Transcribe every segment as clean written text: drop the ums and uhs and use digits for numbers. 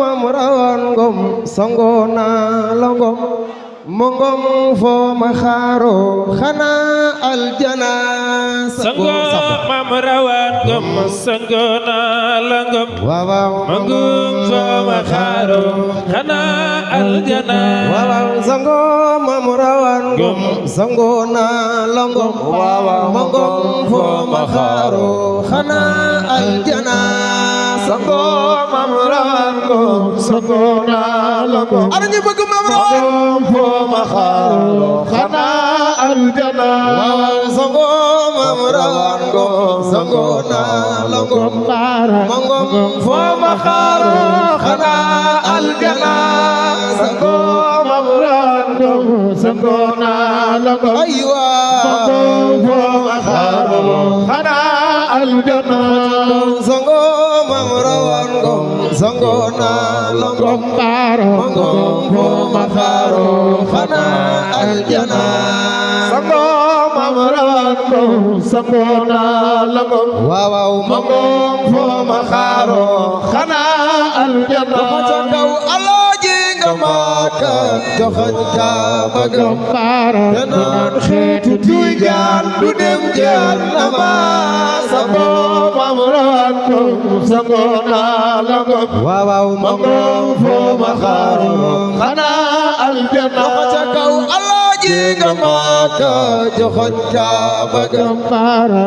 Mamrawan gom songona longom mongom fo makharo khana aljana sango mamrawan gom songona longom wawaw mongom fo makharo khana aljana wawaw sango mamrawan gom songona longom wawaw mongom fo makharo khana aljana sango mamrawan gom songona longom ana ñu bëgg mamrawan fo makharo khana aljana sango mamrawan gom songona longom mongom fo makharo khana aljana sango mamrawan gom songona longom aywa mongom fo makharo khana aljana sango mamrawan gom songona longom mongom fo makharo khana aljana sango mamrawan gom songona longom waaw mongom fo makharo khana aljana daw alaji nga maka joxañ ka bagam danan xeetu tijaan du dem jahannama sango mamrawan gom songona longom waaw mongom fo makharo khana aljana kaw alaji nga maka joxañ ka bagam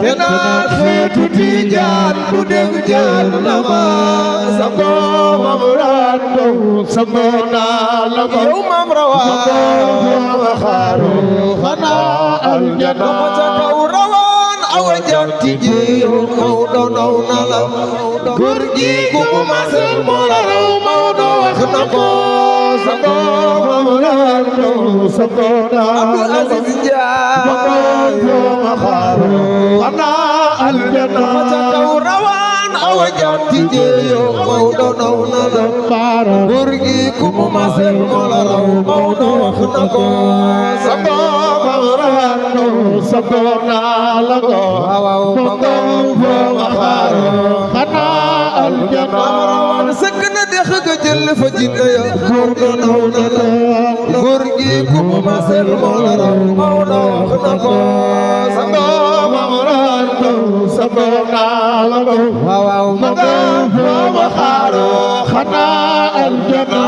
danan xeetu tijaan du dem jahannama sango mamrawan gom songona longom yow mamrawan makharo khana aljana kaw rawan awa janti jiyo mawdo naw na la góor gi ku mu masal moo la raw mawdo wax na ko sango mamrawan gom songona Abdul Aziz Njaay makharo khana aljana kaw rawan awa janti jiyo mawdo naw na la góor gi ku mu masal moo la raw mawdo wax na ko sango mamrawan gom songona longom waaw mongom fo makharo khana aljana mamrawan sëkk na dex ga jël fa jinne ya mawdo naw na la góor gi ku mu masal moo la raw mawdo wax na ko sango mamrawan gom songona longom waaw mongom fo makharo khana aljana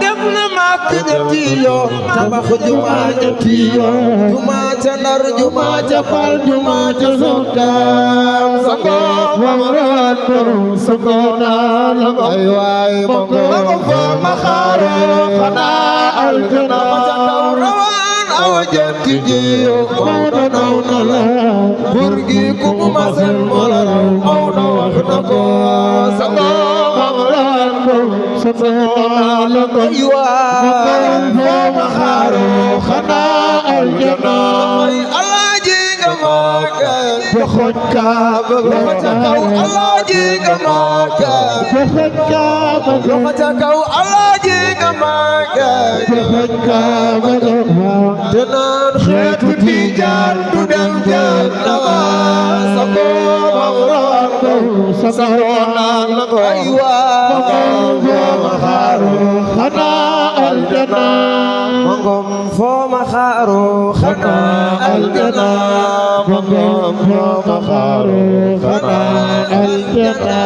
def na mak ñetti yoon tabax jumaa ñetti yoon jumaa ca Ndar jumaa ca Fal jumaa ca Sokam sango mamrawan gom songona longom ay waay mongom fo makharo khana aljana rawan awa janti jiyo mawdo naw na la góor gi ku mu masal moo la raw mawdo wax na ko sango mamrawan gom songona longom ay waay fo makharo khana aljana alaji nga maka joxoñ ka loxo ca kaw alaji nga maka joxoñ ka loxo ca kaw alaji nga maka joxoñ ka te naan xeetu tijaan du dem jahannama sango mamrawan gom songona longom ay waay fo makharo khana aljana mongom fo makharo khana aljana mongom fo makharo khana aljana